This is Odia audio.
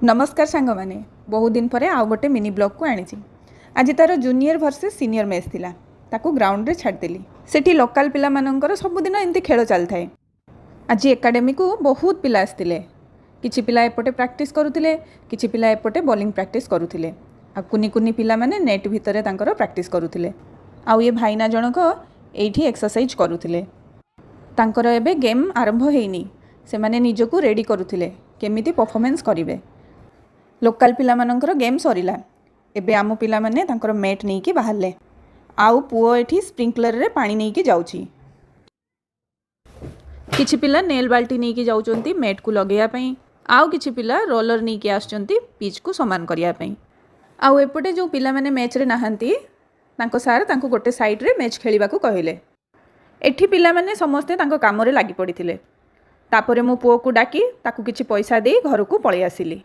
ନମସ୍କାର ସାଙ୍ଗମାନେ, ବହୁତ ଦିନ ପରେ ଆଉ ଗୋଟେ ମିନି ବ୍ଲଗ୍କୁ ଆଣିଛି। ଆଜି ତା'ର ଜୁନିୟର ଭର୍ସେସ୍ ସିନିୟର ମ୍ୟାଚ୍ ଥିଲା। ତାକୁ ଗ୍ରାଉଣ୍ଡରେ ଛାଡ଼ିଦେଲି। ସେଠି ଲୋକାଲ୍ ପିଲାମାନଙ୍କର ସବୁଦିନ ଏମିତି ଖେଳ ଚାଲିଥାଏ। ଆଜି ଏକାଡେମୀକୁ ବହୁତ ପିଲା ଆସିଥିଲେ। କିଛି ପିଲା ଏପଟେ ପ୍ରାକ୍ଟିସ୍ କରୁଥିଲେ, କିଛି ପିଲା ଏପଟେ ବୋଲିଂ ପ୍ରାକ୍ଟିସ୍ କରୁଥିଲେ ଆଉ କୁନି କୁନି ପିଲାମାନେ ନେଟ୍ ଭିତରେ ତାଙ୍କର ପ୍ରାକ୍ଟିସ୍ କରୁଥିଲେ। ଆଉ ଏ ଭାଇନା ଜଣକ ଏଇଠି ଏକ୍ସରସାଇଜ୍ କରୁଥିଲେ। ତାଙ୍କର ଏବେ ଗେମ୍ ଆରମ୍ଭ ହେଇନି। ସେମାନେ ନିଜକୁ ରେଡ଼ି କରୁଥିଲେ, କେମିତି ପରଫର୍ମାନ୍ସ କରିବେ। ଲୋକାଲ୍ ପିଲାମାନଙ୍କର ଗେମ୍ ସରିଲା। ଏବେ ଆମ ପିଲାମାନେ ତାଙ୍କର ମ୍ୟାଟ୍ ନେଇକି ବାହାରିଲେ। ଆଉ ପୁଅ ଏଠି ସ୍ପ୍ରିଙ୍କଲରରେ ପାଣି ନେଇକି ଯାଉଛି। କିଛି ପିଲା ନେଲ୍ ବାଲ୍ଟି ନେଇକି ଯାଉଛନ୍ତି ମ୍ୟାଟ୍କୁ ଲଗେଇବା ପାଇଁ, ଆଉ କିଛି ପିଲା ରୋଲର ନେଇକି ଆସୁଛନ୍ତି ପିଚ୍କୁ ସମାନ କରିବା ପାଇଁ। ଆଉ ଏପଟେ ଯେଉଁ ପିଲାମାନେ ମ୍ୟାଚ୍ରେ ନାହାନ୍ତି, ତାଙ୍କ ସାର୍ ତାଙ୍କୁ ଗୋଟେ ସାଇଡ଼୍ରେ ମ୍ୟାଚ୍ ଖେଳିବାକୁ କହିଲେ। ଏଠି ପିଲାମାନେ ସମସ୍ତେ ତାଙ୍କ କାମରେ ଲାଗି ପଡ଼ିଥିଲେ। ତାପରେ ମୁଁ ପୁଅକୁ ଡାକି ତାକୁ କିଛି ପଇସା ଦେଇ ଘରକୁ ପଳେଇ ଆସିଲି।